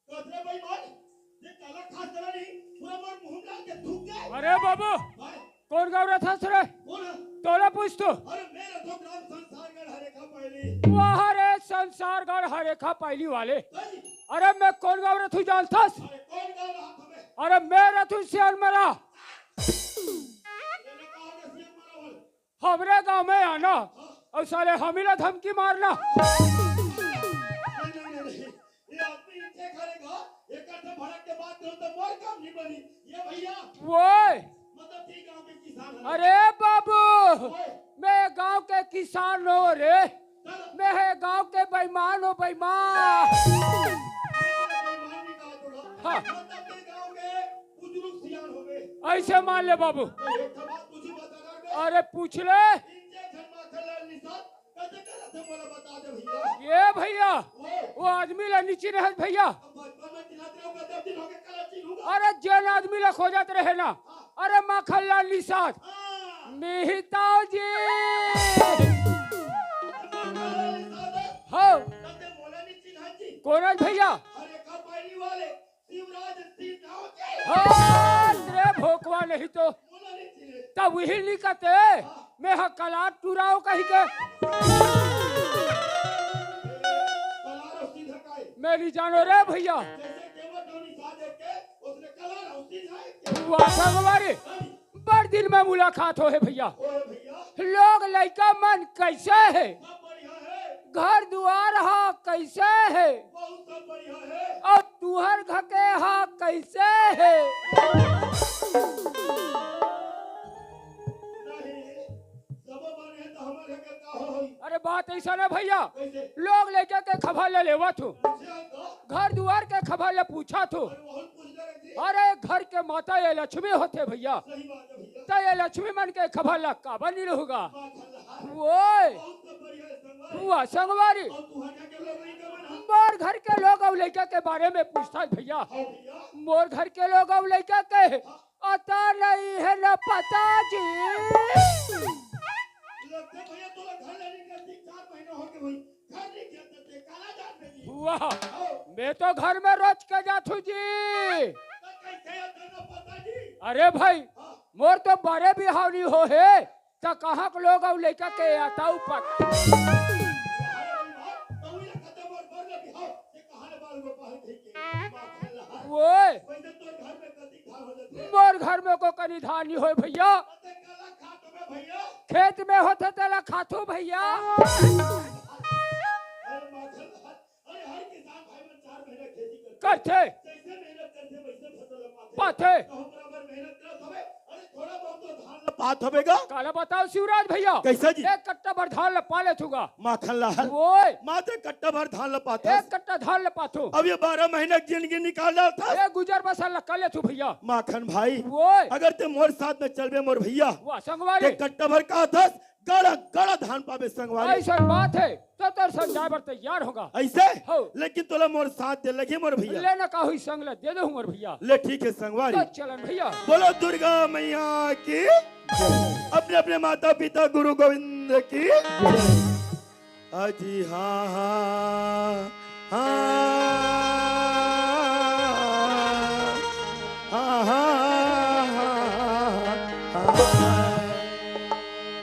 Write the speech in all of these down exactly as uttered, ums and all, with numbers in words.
कतरे बेईमान, ये काला खास करा नहीं, पूरा मोर मुंह डाल के थूक दे। अरे बाबू, भाई, कौन गाँव रथस रे? कौन है? तोला पूछ तो। अरे मेरा तो ग्राम संसारगढ़ हरेखा पायली। वाह रे संसारगढ़ हरेखा पायली वाले। भाई, अरे मैं कौन गाँव रथू जानथस? अरे कौन गाँव रहा तुम्हें? अरे मैं रथू सियान मरा। मैंने कहा ना सियान मरा बोल। हमरे गांव में आना अउ साले हमी ला धमकी मारना। नहीं, नहीं, नहीं, नहीं। ये आदमी इनके करेगा, एकर से भड़क के बात करूं तो मोर काम नहीं बनी। ये भैया, ओए, मतलब ठीक गांव के किसान है। अरे बाबू, ओए। मैं गांव के किसान हो रे, चल। मैं है गांव के बेईमान हो, बेईमान। बेईमान नहीं कहा तोरा। हाँ। मतलब के गांव के बुजुर्ग सियान होवे। ऐसे मान ले बाबू। तो एक ठो बात तुझे बता रहा हूं। अरे पूछ ले। इनके घर में खला निशान कते करत हे मोला बता दे भैया। ये भैया, ओए। वो आदमी ला नी चिन्हस भैया। अब बचपन में चिन्हत रहे हो, कते दिन हो गए कला चिन्हूंगा। अरे जेन आदमी ला खोजत रहे ना, हाँ। अरे माखन लाल निषाद। हाँ। मिहिताओ जी। माखन लाल निषाद। हो। कते मोला नी चिन्हत जी। कोन हे भैया? अरे कपाली वाले। शिवराज सिंह नाव के। हाँ, रे भोकवा नहीं तो। बोला नहीं थी रे। तब वही निकते, हाँ। मैं हा कलार टुराव कही के। कलार और सीधा का है। मैं नहीं जानो रे भैया। जैसे केवल टोनी साहब देख के, उसने कलार और सीधा है क्या? वाह, संगवारी। हाँ। बड़ दिन में मुलाकात हो हे भैया। ओ हे भैया। लोग लइका मन कैसे हे? सब बढ़िया है। घर दुआर हा कैसे हे? बहुत सब बढ़िया है। अउ तुहर घर के हा कैसे हे? नहीं, सब बढ़िया है तो हमर घर के का होई? अरे बात ऐसा ना भैया। कैसे? लोग लइका के खबर ले लेवत हो। अच्छा, तो? घर दुआर के खबर ले पूछत हो। अरे बहुत पूछ ले रहे जी। अरे घर के माता ये लक्ष्मी होथे भैया। सही बात है भैया। त ये लक्ष्मी मन के खबर ला काबर नी लहूगा? माखन लाल। ओए। बहुत सब बढ़िया है संगवारी। वाह संगवारी। और तू हटा के लोग नहीं करना। मोर घर के लोग अउ लइका के बारे में पूछथस भैया। हाँ भैया। मोर घर के लोग अउ लइका के हाँ। अता नहीं है न पता जी। लगता भैया तोला घर लेने का तीन चार महीना हो गए भाई। घर नहीं गया तो ते काला जान में जी। वाह। आओ। मैं तो घर में रोज के जाथू जी। तो कैसे है तेरा पता जी? अरे भाई, हाँ। मोर तो बड़े बिहाव नहीं हो हे, त कहाँ के लोग अउ लइका के अता उ पता। अरे भाई, तो वही ना खत्म और बोल रहे बिहाव, ये कहाँ ले बाल को पहन थे के? माखन लाल। ओए। वैसे तो घर में गलती खा हो जाते। मोर घर में को कनी धान नहीं होय भैया। अते काला खात में भैया। खेत में होथे तेला खाथू भैया। अरे माखन लाल, अरे हर किसान भाई मन चार महीना खेती करथे। करथे। जैसे मेहनत करथे वैसे फसल पाथे। पाथे। तो हम बराबर मेहनत करत हवे। अरे थोड़ा बहुत तो धान ल पात हवे गा। काला बताओ शिवराज भैया। कैसा जी? एक कट्टा भर धान ल पा लेथू गा। माखन लाल। ओए। मात्र कट्टा भर धान ल पाथस। एक कट्टा धान ल पाथू। अब ये बारह महीना के जिंदगी निकाल डालथस। ए गुजर बसर ल कर लेथू भैया। माखन भाई। ओए। अगर ते मोर साथ में चलबे मोर भैया। वाह संगवारी। ते कट्टा भर का थस, गड़ा गड़ा धान पाबे संगवारी। ऐसन बात है, तो तोर संग जाए बर तैयार होगा। ऐसे? हो। लेकिन तोला मोर साथ दे लगे मोर भैया। ले ना का होई संग ला दे दे मोर भैया। ले ठीक है संगवारी। तो चलन भैया। बोलो दुर्गा मैया की। अपने अपने माता पिता गुरु गोविंद की। अजी हाँ हाँ हाँ हाँ हाँ हाँ।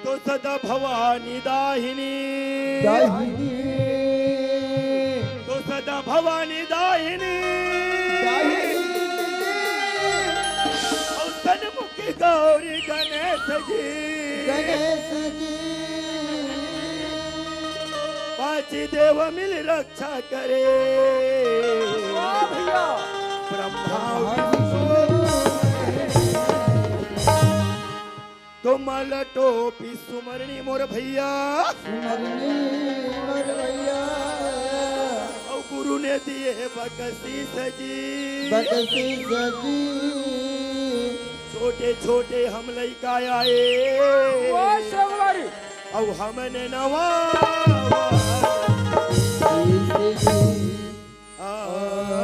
तो सदा भवानी दाहिनी। दाहिनी। तो सदा भवानी दाहिनी। दाहिनी। और सन्मुखी गौरी गणेश जी। गणेश जी। पांच देव मिल रक्षा करे। वाह भैया। ब्रह्मा विष्णु। तो माला टोपी सुमरनी मोर भैया। सुमरनी मोर भैया। और गुरु ने दिए बकसीस जी। बकसीस जी। छोटे छोटे हम लइका आए, ओ संगवारी। अउ हमन नवा आ, आ,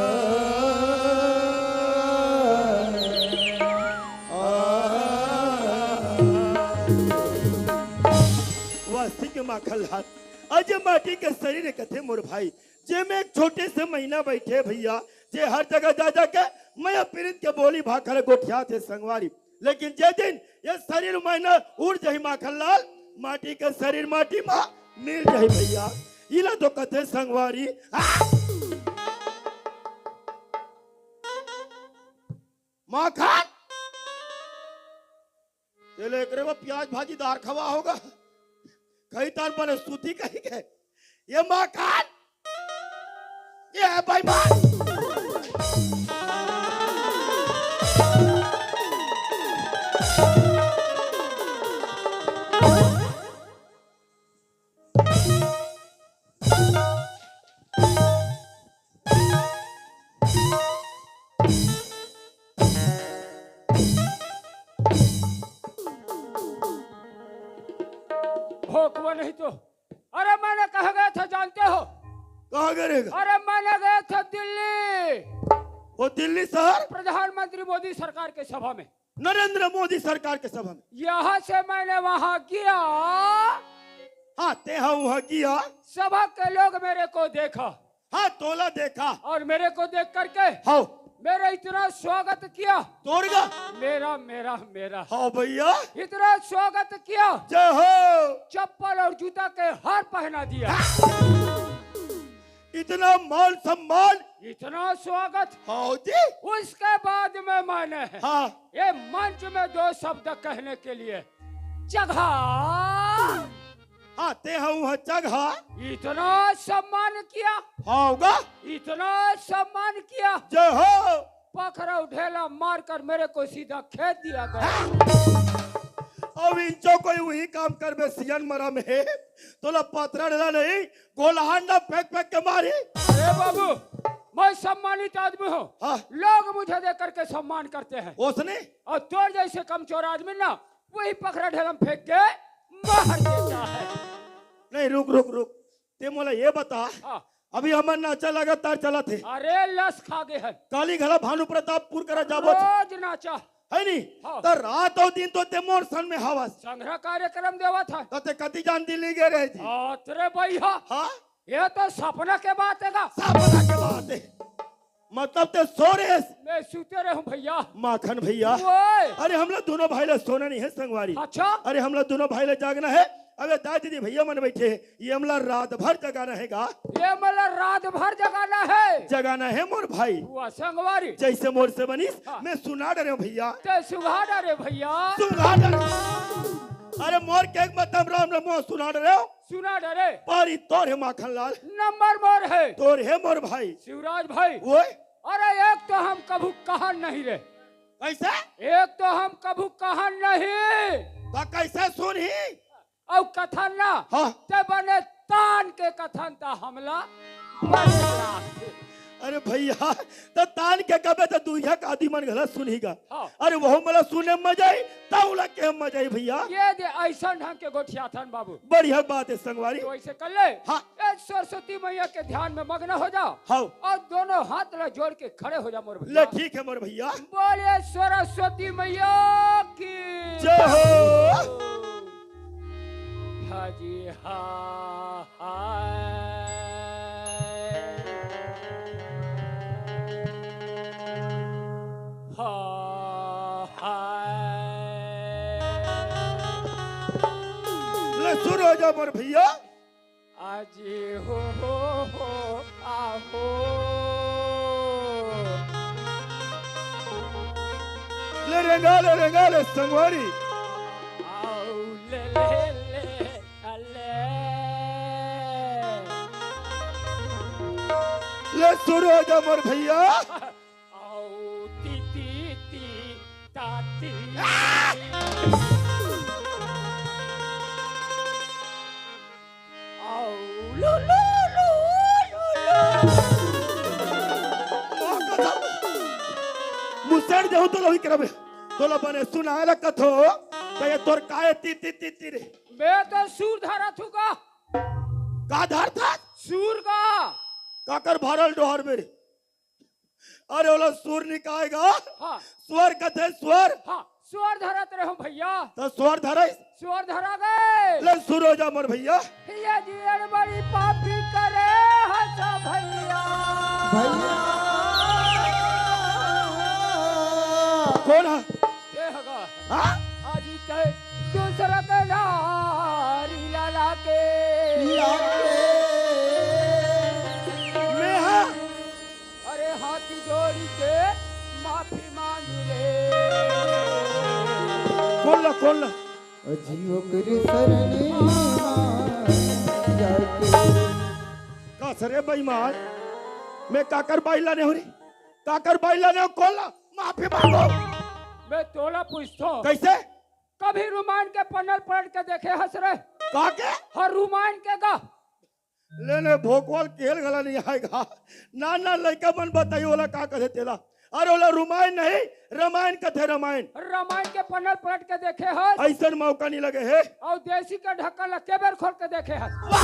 आ, वास्तविक माखन लाल, अजय माटी के शरीर कथे मोर भाई, जेमे एक छोटे से मैना बइठे भइया, जे हर जगह जा जा के मया पीरित के बोली भाखा ल गोठियाथे संगवारी। लेकिन जे दिन ये शरीर मैना उड़ जाही माखन लाल, माटी के शरीर माटी मा मिल जाही भइया। इला तो कथे संगवारी। आ! माखन, तेला एकरे बर पियाज भाजी दार खवा होगा। कही तान बने सूती कही के। ये माखन, ये बेईमान। भोकवा नहीं तो। अरे, मैंने कहाँ गया था जानते हो? कहाँ गए रहेगा? अरे, मैंने गया था दिल्ली। वो दिल्ली शहर? प्रधानमंत्री मोदी सरकार के सभा में। नरेंद्र मोदी सरकार के सभा में। यहाँ से मैंने वहाँ गया। हाँ, ते हा वहाँ गया। सभा के लोग मेरे को देखा। हाँ, तोला देखा। और मेरे को देख करके हाँ। मेरा इतना स्वागत किया। तोरगा। मेरा, मेरा, मेरा। हाँ भइया। इतना स्वागत किया। जय हो। चप्पल और जूता के हार पहना दिया। इतना मान सम्मान। इतना स्वागत। हाँ जी। उसके बाद में मैंने हाँ। ये मंच में दो शब्द कहने के लिए जगह हाँ, ते हा उहाँ जगह। इतना सम्मान किया। हाँ, होगा। इतना सम्मान किया। जय हो। पखरा ढेला मारकर मेरे को सीधा खेद दिया गया। अब इंचो कोई वही काम करबे सियन मरा में, तोला पथरा ढेला नहीं, गोलहांडा फेंक फेंक के मारी। अरे बाबू, मैं सम्मानित आदमी हूँ। हाँ। लोग मुझे देख करके सम्मान करते हैं। ओसने? और तोर जैसे कमचोर आदमी ना, वही पखरा ढेला में फेंक के मार देता है। नहीं, रुक, रुक, रुक। ते मोला ये बता, हाँ। अभी हमर नाचा लगातार चलत हे। अरे, लस खा गे हे। काली घला भानु प्रतापपुर करा जाबो। रोज नाचा। हे नी? हाँ। त रात अउ दिन तो ते मोर संग में हवस। संघरा कार्यक्रम देवत हे। त ते कति जान दिल्ली गे रहे जी? अरे भइया। हाँ? ये तो सपना के बात हे गा। सपना के बात हे। मतलब ते सो रहे? मैं सुते रहूं भइया। माखन भइया। ओए। अरे हमला दूनों भाई ला सोना नहीं हे संगवारी। अच्छा। अरे हमला दूनों भाई ला जागना हे। अबे दाई दीदी भइया मन बइठे हे। ये हमला रात भर जगाना हे गा। ये हमला रात भर जगाना हे। जगाना हे मोर भाई। वाह संगवारी। जइसे मोर से बनिस, हाँ। मैं सुना डरेंव भइया। ते सुना डरे भइया। सुना डरेंव। अरे मोर के एक मतम राम रे मोर सुना डरेंव। सुना डरे। पारी तोर हे माखन लाल। नंबर मोर हे। तोर हे मोर भाई। शिवराज भाई। ओए। अरे एक तो हम कभू कहन नहीं रहे। कइसे? एक तो हम कभू कहन नहीं। त कइसे सुनही? अउ कथन ना। हाँ। ते बने तान के कथन त हमला बने लागथे। अरे भइया, त तान के कबे त दुरिहा के आदमी मन घला सुनही गा। हाँ। अरे वहू मोला सुने में मजा आई, तउ ला के मजा आई भइया। ये दे अइसन ढंग के गोठियाथन बाबू। बढ़िया बात हे संगवारी। तो अइसे कर ले। हाँ। ए सरस्वती मइया के ध्यान में मगन हो जा। हाँ। अउ दूनों हाथ ला जोड़ के खड़े हो जा मोर भइया। ले ठीक हे मोर भइया। बोलिए सरस्वती मइया की जय हो। हाजी हा, हा। हा, हा। ले सुरू हो जा मोर भइया। आजी हो, हो, हो, आहो। ले रेंगा, ले रेंगा, ले संगवारी। आओ, ले, ले, ले, अले। ले सुरू हो जा मोर भइया। आओ, ती, ती, ती, ता, ती। आओ, लो, लो, लो, लो, लो। मुसड़ जाऊं तो लोही करबे। तोला बने सुनाय ला कथो, त ये तोर काय ती, ती, ती, ती रे? मैं तो सूर धरत हूँ का। का धरत हस? सूर का। काकर भरल डोहर में रे? अरे ओला सूर नइ कहे गा। हाँ। स्वर कथे, स्वर। हाँ, स्वर धरत रहे हूँ भैया। त स्वर धरइस? स्वर धरा गे। ले सुर हो जा मोर भैया। ये जी अड़ बड़ी पापी करे हस भैया। भैया। कोन हे? ये हगा। हाँ? आज इते दूसरा के नारी ला लाके। लाके। मैं हाँ। अरे हाथ जोड़ी के माफी मांग ले। कोन ला, कोन ला? अजी ओकरे सरने मा जाके। का सरे बेईमान, मैं काकर बाई लाने हूँ रे? काकर बाई लाने हूँ, कोन ला? माफी मांगो। मैं तोला पूछथों। कइसे? कभी रुमायन के पन्ना ल पलट के देखे हस रे? का के? हाँ, रुमायन के गा। ले ने भोकवाल केल गला नइ आय गा। ना ना लइका मन बताही ओला का कथे तेला। अरे ओला रुमायन नहीं, रमायन कथे रमायन। रमायन के पन्ना ल पलट के देखे हस? अइसन मौका नइ लगे हे। अउ देसी के ढक्कन ला के बेर खोल के देखे हस? वाह!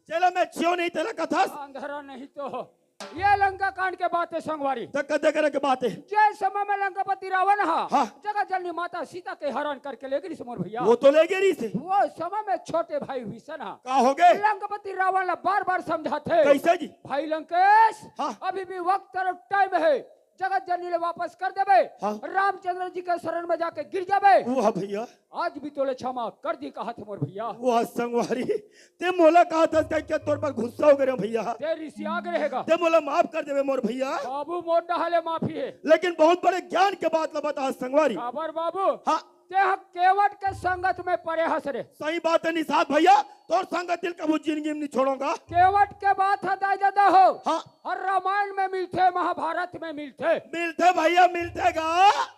चला मैं छियो नहीं तेला कथस। अंधरा नहीं तो। ये लंका कांड के बात हे संगवारी। त कते करे के बात हे? जे समय में लंकापति रावण हा, हाँ। जगत जननी माता सीता के हरण करके ले गे रिहिस मोर भैया। वो तो ले गे रिहिस। वो समय में छोटे भाई विभीषण हा, का हो गे? लंकापति रावण ला बार बार समझाथे। कइसे जी? भाई लंकेश, हाँ। अभी भी वक्त अउ टाइम हे, जगत जननी ला वापस कर देबे, हाँ। रामचंद्र जी के शरण में जाके गिर जाबे। वो हाँ भैया। आज भी तोला क्षमा कर दिही कहत हे मोर भैया। वाह संगवारी, ते मोला कहत हस कहिके तोर पर गुस्सा हो गे रे भैया। ते रिसिया गे रहे गा। ते मोला माफ कर देबे मोर भैया। बाबू मोर डहाले माफी हे। लेकिन बहुत बड़े ज्ञान के बात ला बता संगवारी। काबर बाबू? हाँ। ते ह केवट के संगत में परे हस रे। सही बात हे निषाद भैया, तोर संगति ल कभू जिंदगी में नइ छोड़ों गा। केवट के बात ह दाई ददा हो। हाँ। हर रामायण में मिलथे, महाभारत में मिलथे। मिलथे भैया, मिलथे गा।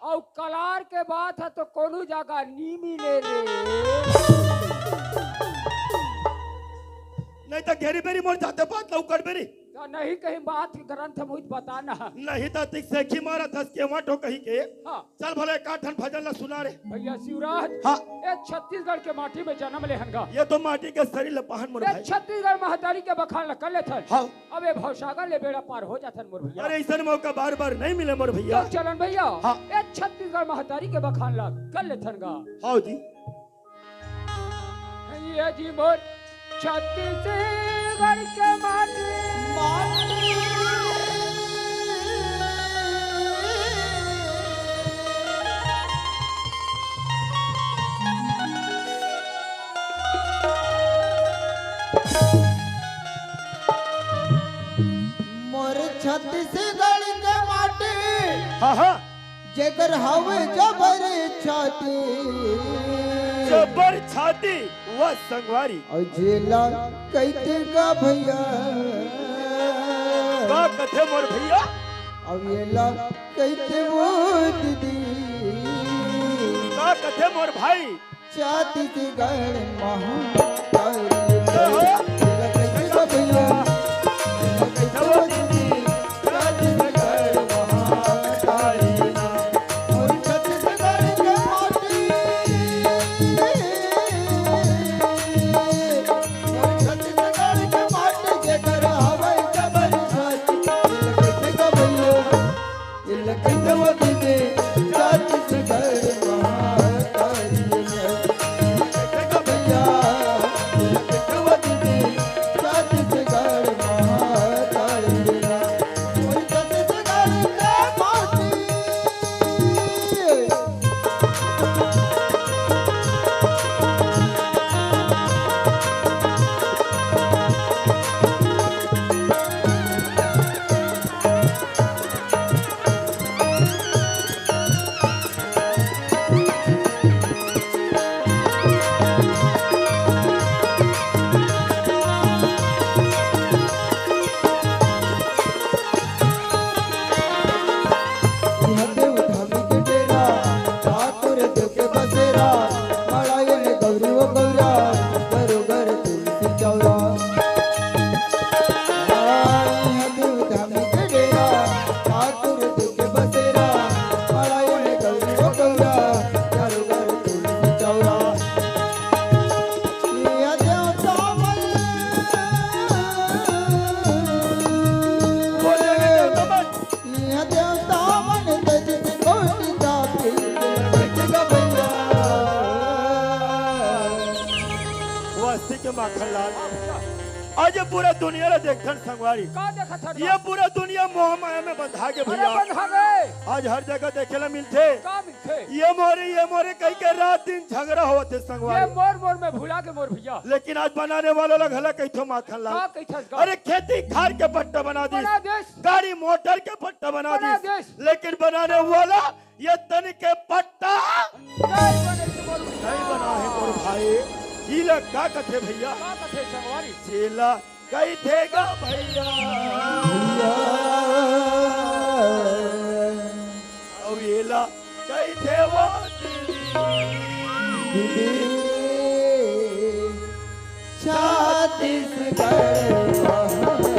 अउ कलार के बात ह तो कोनो जगह नी मिले रे। नहीं त घेरी बेरी मोर जाते बात लौकट बेरी। त नहीं कहीं बात ग्रंथ मुझ बताना। नहीं त तिक सेखी मारत हस केवट हो कहिके। हाँ। चल भला एक आध ठन भजन ला सुना रे। भैया शिवराज, हाँ। ये छत्तीसगढ़ के माटी में जनम ले हन गा। ये तो माटी के सरीर ला पाहन मोर ये भाई। छत्तीसगढ़ महतारी के बखान ला कर लेथन। हाँ। अब ये भवसागर ले बेड़ा पार हो जाथन मोर भैया। अरे अइसन मौका बार बार नहीं मिले मोर भैया। चल चलन भैया, हाँ। ये छत्तीसगढ़ महतारी के बखान ला कर लेथन गा। हाँ जी। ये जी मोर छत्तीसगढ़ के माटी। माटी। मोर छत्तीसगढ़ के माटी। हाँ, हाँ। जेकर हवे जबर छाती। जबर छाती, वाह संगवारी। अउ जेला कहिथे गा भैया। का कथे मोर भैया? अउ एला कहिथे वो दीदी। का कथे मोर भाई? छत्तीसगढ़ महाकाली। ओहो। एला कहिथे गा भैया। एला कहिथे वो दीदी। छत्तीसगढ़ महाकाली। माखन लाल, आज ये पूरा दुनिया ला देखथन संगवारी। का देखत हन ये बा? पूरा दुनिया मोह माया में बंधा गे अरे भैया। बंधा गे। आज हर जगह देखे ला मिलथे। का मिलथे? ये मोरे, ये मोरे कहि के रात दिन झगड़ा होवत हे ये संगवारी। मोर मोर में भुला गे मोर भैया। लेकिन आज बनाने वाला ला घला कहिथो माखन लाल। का कहिथस गा? अरे खेती खार के पट्टा बना दिस। बना दिस। गाड़ी मोटर के पट्टा बना बना दिस। दिस। लेकिन बनाने वाला ये तन के पट्टा नहीं बने थे मोर भैया। नहीं बना हे मोर भाई। इला का कथे भैया? का कथे संगवारी? जेला कहिथे गा भैया। भैया। अउ एला कहिथे वो दीदी। दीदी। छत्तीसगढ़ महारानी।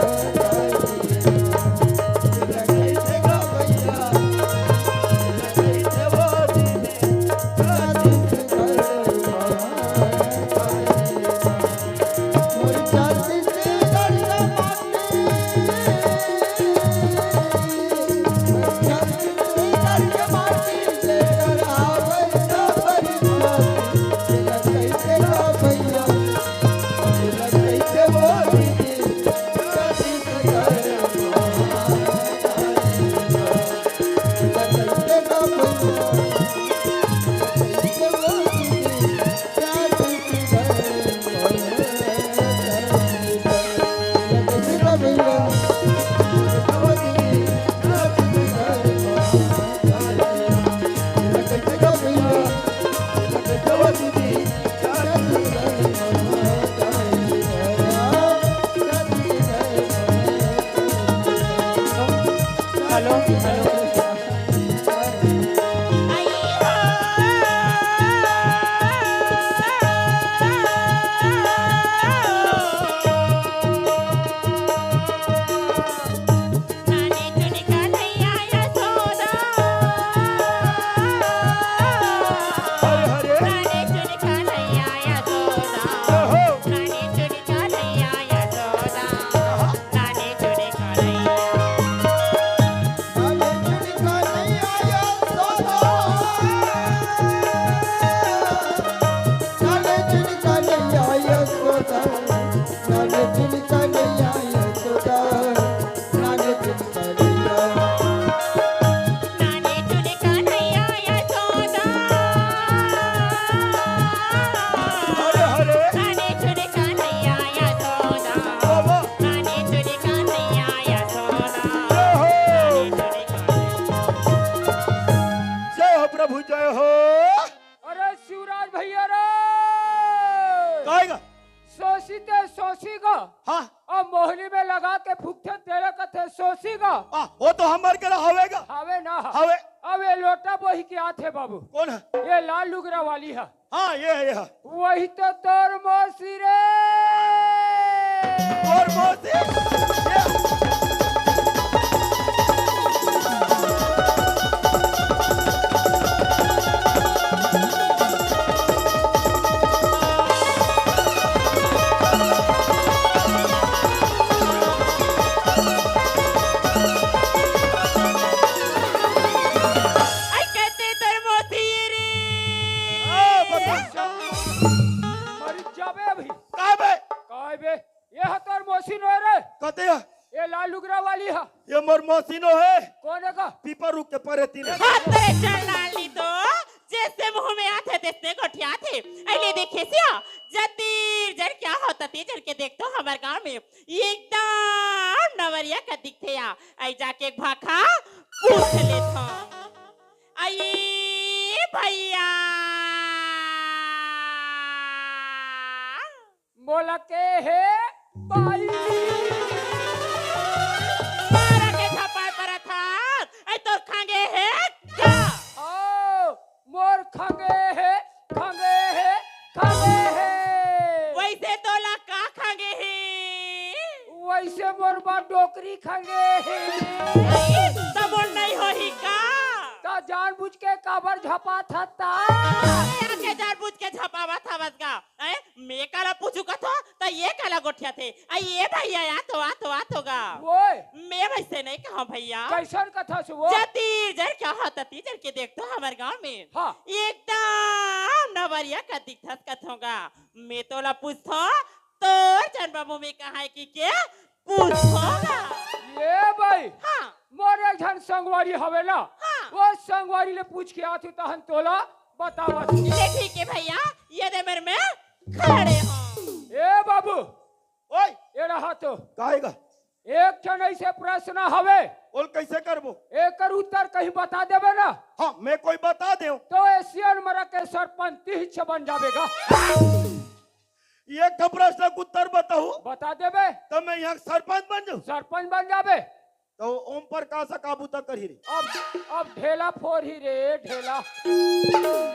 जय हो प्रभु, जय हो। अरे शिवराज भैया रे। काय गा? सोसी ते सोसी गा। हाँ। अब मोहली में लगा के फुकथे तेरे कथे सोसी गा। हाँ, वो तो हमर करा हवे गा। हवे ना। हवे। अब ये लोटा बोही के आथे बाबू। कौन है? ये लाल लुगरा वाली है। हाँ, ये है, ये है। वही तो तोर मौसी रे। तोर मौसी? ये आई कहते तोर मौसी रे। आ, बता। मर जाबे अभी। काय बे? काय बे? ये ह तोर मौसी नोहे रे। कते ह? ये लाल लुगरा वाली ह। ये मोर मौसी नोहे। कोन हे का? पीपर रुख के परे तीन। हाथ रे चल लाली तो, जैसे मुंह में आथे, तैसे गोठियाथे। अइले देखे सिया, जतीर जर क्या हो, ततीर जर के देख तो हमर गांव में एकदम नवरिया का दिखथे या। आई जाके एक भाखा पूछ लेथों। आई भैया। मोला के हे बाई। मारा के झपाय परत हस, ऐ तोर खंगे हे का? ओ, मोर खंगे हे, खंगे हे, खंगे हे। वैसे तोला का खंगे हे? वैसे मोर बर डोकरी खंगे हे। तब वो नहीं होही का? त जानबूझ के काबर झपाथस त? अरे, आके जानबूझ के झपावत हवस का? ऐ, मैं काला पूछू कथों, त ये काला गोठियाथे? अई, ये भैया, आ तो, आ तो, आ तो गा। ओए। मैं वैसे नहीं कहंव भैया। कैसन कथस वो? जतीर जर क्या हो, ततीर जर के देख तो हमर गांव में। हाँ। एकदम नवरिया का दिखथस कथों गा। मैं तोला पूछथों, तोर जन्मभूमि कहाँ हे कहिके पूछहूँ गा। ए बाई, हाँ। मोर एक झन संगवारी हवे ना, हाँ। ओ संगवारी ले पूछ के आथंव तहन तोला बतावत हंव। ले ठीक हे भइया, ये दे मेर में खड़े हंव। ए बाबू, ओए। ए रहा तो। काहे गा? एक ठन अइसे प्रश्न हवे। ओला कइसे करबो? एकर उत्तर कहीं बता देबे ना। हाँ, मैं कोई बता देंव। त ए सियान मरा के सरपंच तिहिच बन जाबे गा। एक ठन प्रश्न के उत्तर बताहूँ। बता देबे। त मैं इहाँ सरपंच बन जाहूँ। सरपंच बन जाबे। त ओम प्रकाश ह का बुता करही रे? अब, अब ढेला फोरही रे, ढेला।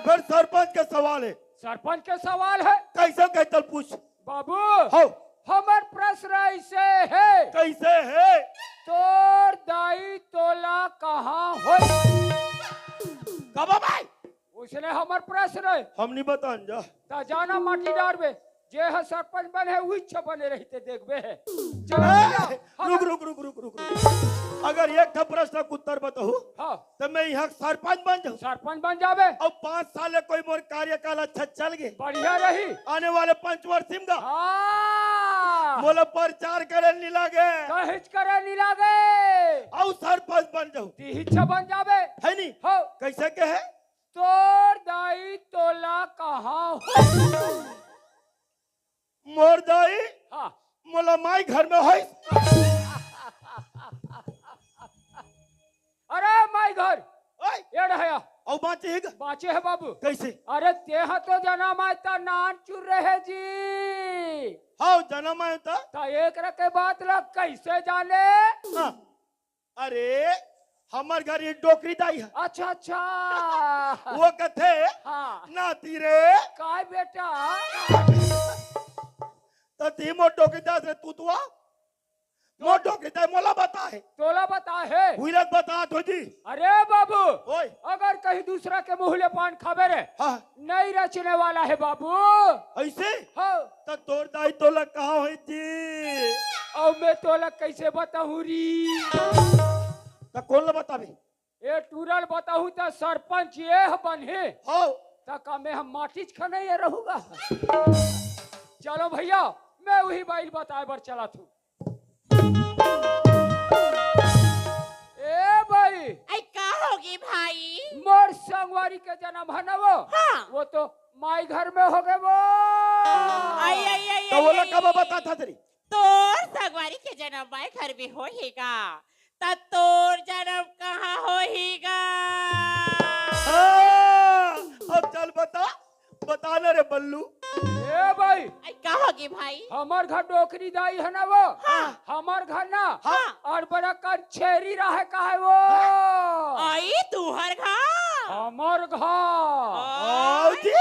फेर सरपंच के सवाल हे। सरपंच के सवाल हे। कइसे कहिथे पूछ। बाबू, हव। हमर प्रश्न अइसे हे। कइसे हे? तोर दाई तोला कहाँ होइस? कब बाई? ओइसने हमर प्रश्न हे। हम नइ बतान जा। त जाना माटी डारबे, जे ह सरपंच बने हे, उहिच बने रहिथे, देखबे हे। चलो ए, भइया, हम रुक, रुक, रुक, रुक, रुक, रुक। अगर एक ठन प्रश्न के उत्तर बताहूँ, हाँ। त मैं इहाँ सरपंच बन जाहूँ। सरपंच बन जाबे। अउ पाँच साल ले कोई मोर कार्यकाल अच्छा चल गे। बढ़िया रही। आने वाले पंचवर्षी में गा। हाँ। मोला प्रचार करे नइ लागे। कहिच करे नइ लागे। अउ सरपंच बन जाहूँ। तिहिच बन जाबे। हे नी? हो। कइसे कहे? तोर दाई तोला कहाँ होइस? मोर दाई हाँ। मोला माई घर में होइस। अरे माई घर। ओए। ए रहा। अउ बाँचे हे गा? बाँचे हे बाबू। कइसे? अरे तेहा तो जनम आय त नानचुर रहे जी। हव, जनम आय त। त एकरा के बात ला कइसे जाने? हाँ। अरे, हमर घर एक डोकरी दाई हे। अच्छा, अच्छा। ओ कथे, हाँ। नाती रे। काय बेटा? त तिही मोर डोकरी दाई रे, तू तो आ। मोर डोकरी दाई मोला बताहे। तोला बताहे। उही ला बताथंव जी। अरे बाबू, ओए। अगर कहीं दूसरा के मुँह ले पान खाबे रे, हाँ। नइ रचने वाला हे बाबू। अइसे? हाँ। त तोर दाई तोला कहाँ होइस जी? अउ मैं तोला कइसे बताहूँ री? त कोन ला बताबे? ए टूरा ल बताहूँ त सरपंच ए ह बनही। हव। त का मैं ह माटीच खनइया रहूँ गा? चलो भइया, मैं उही बाई ल बताय बर चलत हूँ। ए बाई। अई, का होगे भाई? मोर संगवारी के जनम हे ना वो? हाँ। वो तो माई घर में होगे वो। अई, अई, अई, त अई, ओला अई। कब बताथस रे? तोर संगवारी के जनम माई घर में होही गा, त तोर जनम कहाँ होही गा? हाँ, अब चल बता। बता ना रे बल्लू। ए बाई। अई, का होगे भाई? हमर घर डोकरी दाई हे ना वो? हाँ। हमर घर ना? हाँ। अउ बड़ा कन छेरी रहे का हे वो? अई, तुँहर घर? हमर घर। हाँ। अउ जी?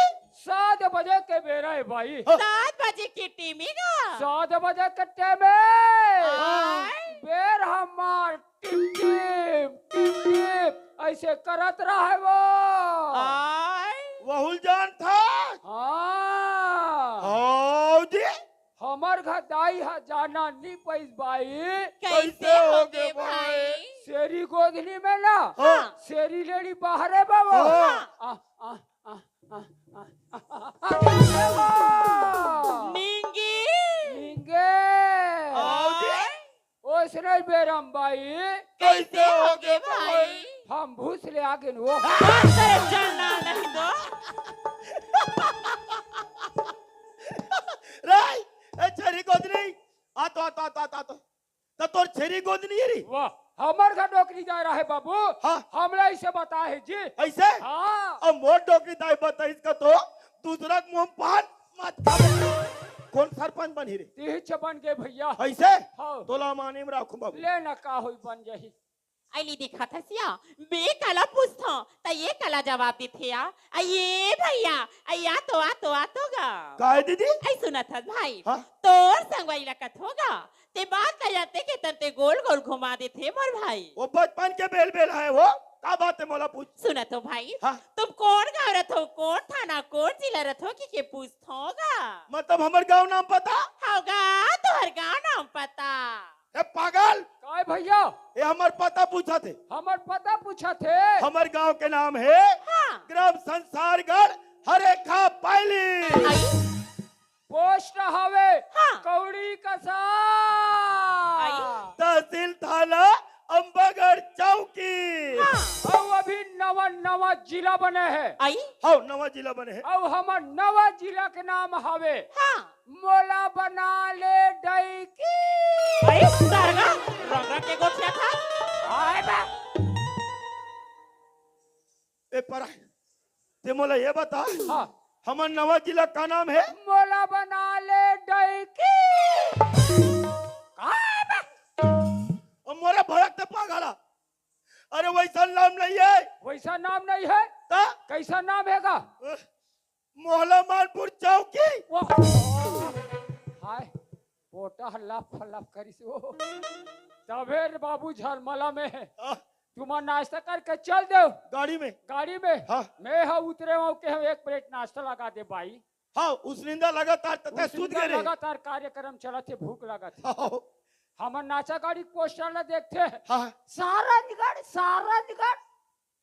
सात बजे के बेरा हे बाई। हाँ। सात बजे के टेमे गा? सात बजे के टेमे। अई। बेर हमर टिप टिप, टिप टिप, अइसे करत रहे वो। अई। वहू ल जानथस? हाँ। हव जी। हमर घर दाई ह जाना नइ पाइस बाई। कइसे होगे भाई? सेरी गोदनी में ना, हाँ। सेरी लेड़ी बाहरे बाबा। हाँ। आ, आ, आ, आ, आ, आ, आ, आ, आ, नींगे। नींगे। हव जी। ओइसने बेरा म बाई। कइसे होगे भाई? हम भूस ले आगेन वो। हाँ, तेरे चलना नहीं तो। रे, ए छेरी गोदनी। आ तो, आ तो, आ तो, आ तो, आ तो। त तोर छेरी गोदनी हे रे? वाह, हमर घर डोकरी दाई रहे बाबू। हाँ। हमला अइसे बताहे जी। अइसे? हाँ। अब मोर डोकरी दाई बताइस कथों दूसरा के मुँह म पान मत खाबे। कोन सरपंच बनही रे? तिहिच बन गे भइया। अइसे? हाँ। तोला माने म राखहूँ बाबू। ले ना का होही बन जाही। अई ले देखत हस या, मैं काला पूछथंव, त ए काला जवाब देथे या। अई ए भइया, अई आ तो, आ तो, आ तो गा। काय दीदी? अई सुनत हस भाई, हाँ? तोर संगवारी ला कथों गा, ते बात ला जानथे के तन ते गोल गोल घुमा देथे मोर भाई। ओ बचपन के बेल बेल हे वो, का बात हे मोला पूछ। सुनत हो भाई, हाँ? तुम कोन गाँव रथो, कोन थाना, कोन जिला रथो कहिके पूछथों गा। मतलब हमर गाँव नाम पता? हव गा, तुँहर गाँव नाम पता। ए पागल! काय भइया? ए हमर पता पूछत हे। हमर पता पूछत हे? हमर गाँव के नाम हे हाँ। ग्राम संसारगढ़ हरेखा पायली। अई। पोस्ट हवे। हाँ। कौड़ी कसा। आई। तहसील थाना अम्बागढ़ चौकी। हाँ। अउ अभी नवा नवा जिला बने हे। आई। हव, नवा जिला बने हे। अउ हमर नवा जिला के नाम हवे। हाँ। मोला बना ले डैकी। अरे सरगा, रंग रंग के गोठिया था। आए बा। ए परा, ते मोला ये बता, हाँ। हमर नवा जिला का नाम हे? मोला बना ले डैकी। का बा? अब मोरे भड़क ते पागल हा। अरे वैसा नाम नहीं हे। वैसा नाम नहीं हे? ता? कैसा नाम हे गा? अ, मोहला मानपुर चौकी। वो, हाय, पोटा लफ लफ करिस वो। तबे रे बाबू झरमला में। हाँ। तुमन नाश्ता करके चल देव। गाड़ी में। गाड़ी में। हाँ। मैं हा उतरे हूँ के हम एक प्लेट नाश्ता लगा दे भाई। हाँ, उसनिंदा लगातार तते सूत उसनिंदा गए रे। लगातार कार्यक्रम चलत हे, भूख लगत हे। हाँ। हमर नाचा गाड़ी के पोस्टर ला देखते हैं। हाँ। सारंगढ़, सारंगढ़।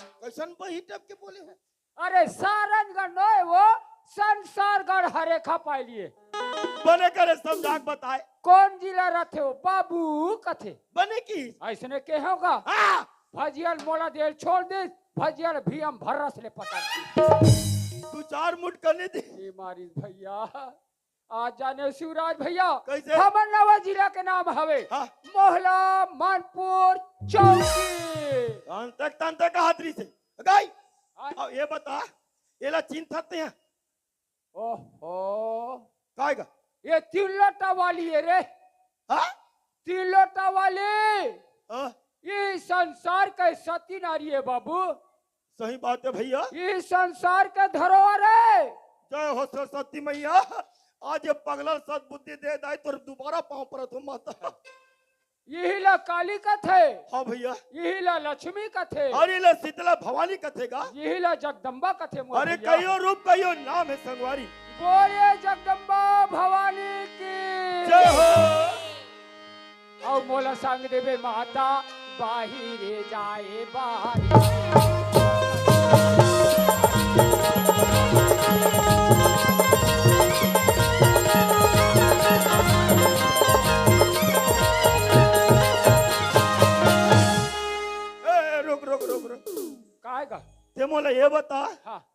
कैसन बही टप के बोले हो? अरे सारंगढ़ नोय वो, संसारगढ़ हरे खा पाए लिए। बने करे समझा के बताए। कौन जिला रथे वो? बाबू कथे। बने की? ऐसने के होगा। हाँ। भजियल मोला देल छोड़ दे, भजियल भी हम भर्रस ले पटा दे। दू चार मुठ करने दे। ये मारिस भैया। आज जाने शिवराज भैया, कैसे? हमर नवा जिला के नाम हवे हाँ। मोहला मानपुर चौकी। तंते तंते का हाथरी से। गाई। हाँ। अब ये बता, एला चिंता ते हैं। ओहो। कायगा? ये तीन लोटा वाली है रे। हाँ? तीन लोटा वाली। हाँ। ये संसार के सती नारी है बाबू। सही बात है भैया। ये संसार के धरोहर है। जय हो सरस्वती मैया। आज ये पगला सद्बुद्धि दे दाई तोर दोबारा पाँव परत हो माता। यही ला काली कथे। हाँ भैया। यही ला लक्ष्मी कथे। अरे ला शीतला भवानी कथे गा। यही ला जगदम्बा कथे मोर अरे भैया। कहियो रूप कहियो नाम है संगवारी। बोलिए जगदम्बा भवानी की। जय हो। अउ मोला संग देबे माता, बाहिरे जाए बारी। ए, रुक, रुक, रुक, रुक। काय गा? ते मोला ये बता, हाँ।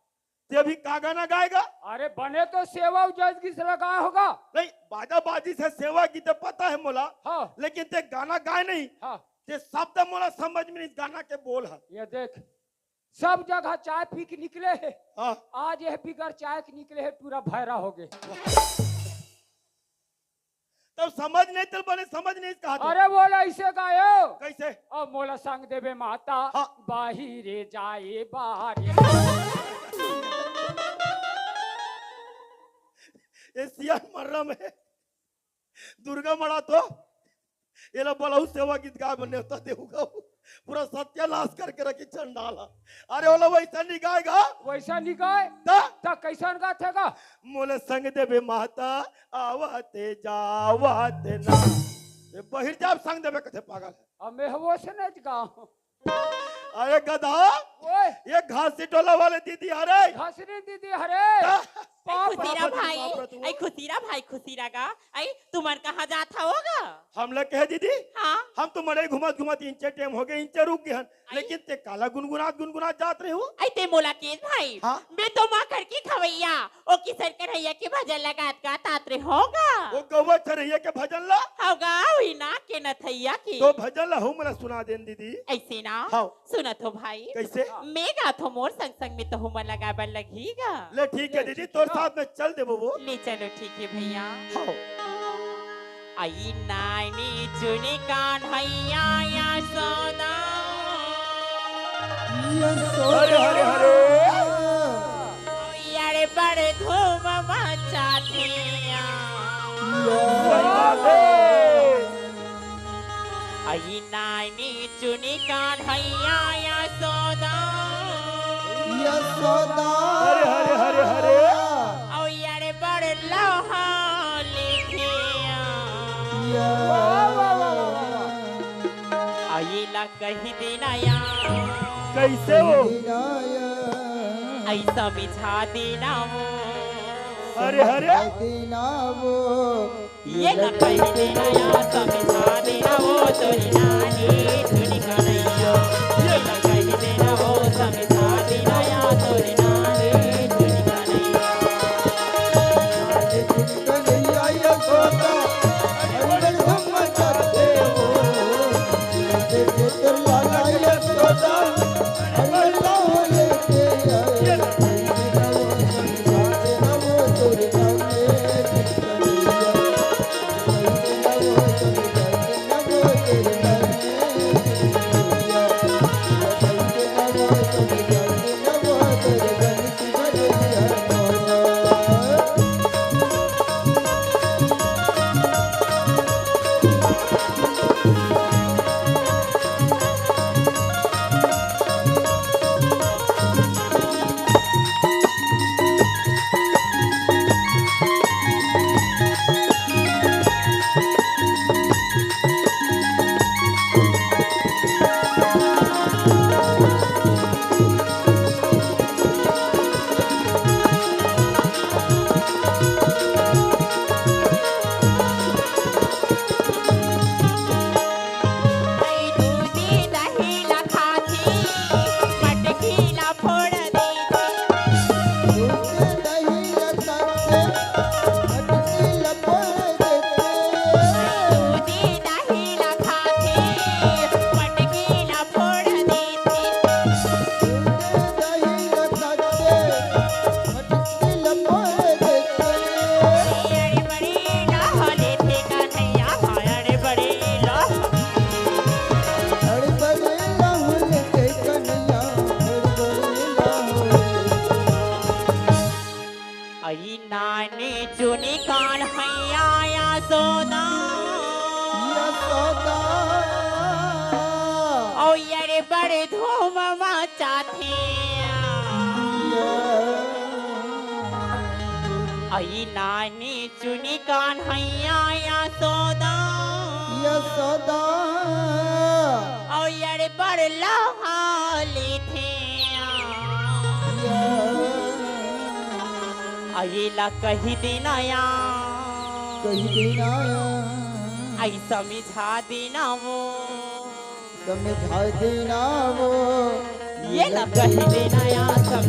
ते अभी का गाना गाएगा? अरे बने तो सेवा अउ जस गीत लगा होगा। नहीं, बाजा बाजी से सेवा गीत पता है मोला, हाँ। लेकिन ते गाना गाए नहीं। हाँ। ते शब्द मोला समझ में नहीं, गाना के बोल है। ये देख, सब जगह चाय पी के निकले है। हाँ। आज ये बिगर चाय के निकले है, पूरा भैरा हो गए। तब समझ नहीं, तब बने समझ नहीं कहा था। अरे बोला इसे गायो। कैसे? अब मोला संग देबे माता, हाँ। बाहिरे जाए बाहरे। ये सियान मर्रा में दुर्गा मड़ा तो एला बलहू सेवा गीत गाय में नेवता देहूगा। पूरा सत्यानाश करके रखी चंडाल हा। अरे ओला वैसा नहीं गाएगा। वैसा नहीं गाए। ता? ता कैसन गाथे गा? मोले संग देबे माता, आवते जावते ना। ये बहिर जाब संग देबे कथे पागल है। अब मैं वो से नहीं गाऊं। अरे गधा, ओए। ये घासी टोला वाले दीदी हरे। घासनी दीदी हरे। हाँ। पाप खुशीरा बाप रे, भाई, बाप रे, तू। आई खुशीरा भाई, खुशीरा गा, आई तुमन कहाँ जात हवो गा? हम लोग कहे दीदी, हाँ। हम तो मड़ई घुमत घुमत इंचे टेम हो गए, इंचे रुक गए हन, आई। लेकिन ते काला गुनगुनात गुनगुनात जात रहे हो? आई ते मोला केस भाई, हाँ। मैं तो माँ घर की खवैया, ओ किशन कन्हैया के भजन लगात गात आत रहे होगा। वो गौवा चरैया के भजन ला? होगा, वही ना के नथैया की। तो भजन ला हूँ मोला सुना देन दीदी। ऐसे ना? हाँ। सुनत हो भाई। कैसे? मैं गात हो मोर संग संग में तो हुमन लगाए बर लगही गा। ले ठीक है ले दीदी, ठीक तोर है। साथ में चल देबो वो। ले चलो ठीक है भैया। हाँ। आई नानी चुनी कान्हैया यशोदा। यशोदा। हरे हरे हरे। यारे बड़े धूम मचाते हैं। सही बात है। आई नानी चुनी कान्हैया यशोदा। यशोदा। हरे हरे हरे हरे। औ यारे बड़ लोहा लिखिया। या। वाह, वाह, वाह, वाह, वाह। आई ला कही देना या। कैसे हो? देना या। ऐसा बिछा देना वो। अरे, अरे। समझा देना वो। ये ला कहि देना या समझा देना वो तोरी नानी चुनी कन्हैया। ये ला कहि देना वो समझा देना या तोरी नानी चुनी कन्हैया। अई नानी चुनी कन्हैया यशोदा। यशोदा। ओ यार बड़े धूम मचाथे। अई नानी चुनी कन्हैया यशोदा। यशोदा। ओ यार बड़ लहा लेथे। अई ला कहि देना या। कहि देना या। अई समझा देना वो। समझा देना वो। ये ला कहि देना या, समझा